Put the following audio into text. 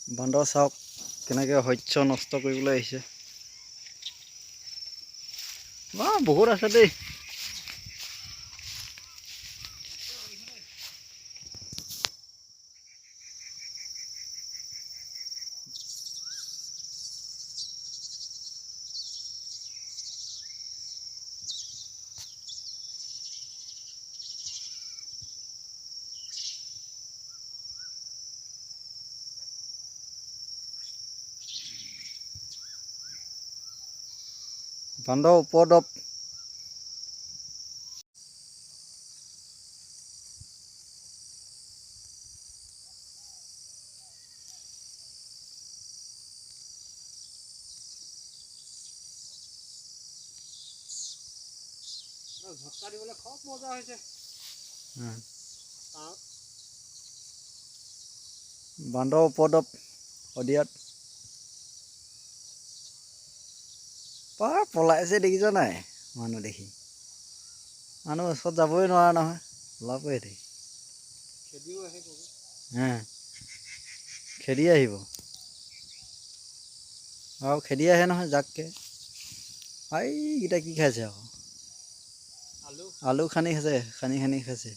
বান্দৰ চাওক, কেনেকৈ শস্য নষ্ট কৰিবলৈ আহিছে। বা, বহুত আছে দেই। বান্দৰ উপদ্ৰৱ। ঝটকা দিবলৈ খুব মজা হৈছে। বান্দৰ উপদ্ৰৱ শদিয়াত। পা পলাইছে, দেখিছ নাই? মানুহ দেখি মানুহ ওচৰত যাবই নোৱাৰা নহয়, ওলাবই দেখি। খেদিও আহে। হে, খেদি আহিব আৰু খেদি আহে নহয় জাককে। এইকেইটা কি খাইছে আকৌ? আলু। আলু খান্দি খাইছে, খান্দি খান্দি খাইছে।